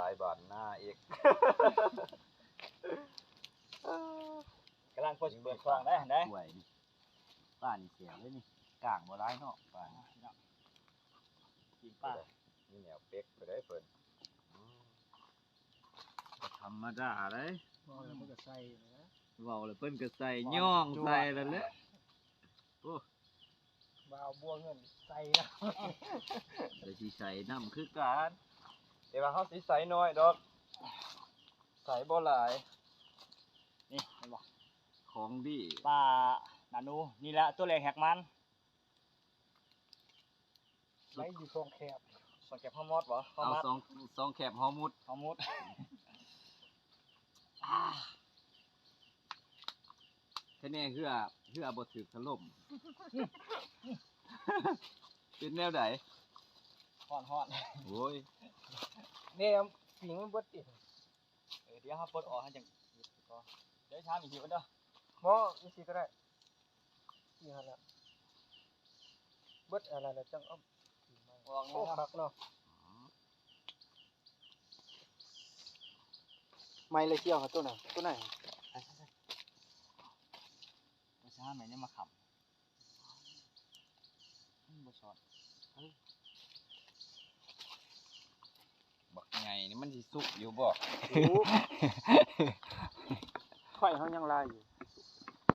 າຍບ້ານນາອີກ ກຳລັງພໍຊິເປີດຂອງໄດ້ຫັ້ນໃດ໋ ກ້ວຍນີ້ ປານີ້ແຊວເລີຍນີ້ ກ້າງບໍ່ຫຼາຍເນາະ ປານີ້ ພີ່ນ້ອງ ປີ້ງປາ ມີແນວເປັກໄປໄດ້ເພິ່ນ ອືມ ບໍ່ທຳມະດາເດ້ ເວົ້າແລ້ວເພິ່ນກໍໃສ່ນະ ເວົ້າແລ້ວເພິ່ນກໍໃສ່ ຍ້ອງໃສ່ແລ້ວແຫຼະ ໂອ້ ບໍ່ເອົາບົວເງິນໃສ່ນຳ ແຕ່ຊິໃສ່ນຳຄືກັນ ແຕ່ວ່າເຮົາຊິໃສ່ໜ້ອຍດອກ ໃສ່ບໍ່ຫຼາຍ ນີ້ເຫັນບໍ່ ຂອງດີ ປານານູ ນີ້ແຫຼະຕົວແລກແຮກມັນ ໄວ້ຢູ່ຊ່ອງແຄບ ຊ່ອງແຄບຮອມອດບໍ່ ຮອມມັດ ເອົາຊ່ອງ ຊ່ອງແຄບຮອມມຸດ ຮອມມຸດ ຄະແນນເຮືອ ເຮືອບໍ່ຖືກຖະຫຼົ່ມ ເປັນແນວໃດ ຮ້ອນໆ ໂອ້ຍ ແນວປີ້ງມັນເບິດຕິ ເອີ ດຽວເຮົາປົດອອກ ເຮົາຈັ່ງ ດຽວຖາມອີກທີເດີ ບໍ່ ອີກທີກໍໄດ້ ນີ້ຫັ້ນລະ ເບິດອັນນັ້ນລະຈັ່ງເອົາ ອອກ ໂອ້ ແລ້ວ ຄັກເນາະ ໄມ້ລະສ່ຽວ ໂຕນັ້ນ ໂຕນັ້ນ ໄປຊະ ແມ່ນຍັງມາຄ້ຳ ມັນບໍ່ຊອດ ເອີ ບັກໃຫຍ່ນີ້ມັນຊິສຸກຢູ່ບໍ່ ໂອ້ ໄຟເຮົາຍັງຫຼາຍຢູ່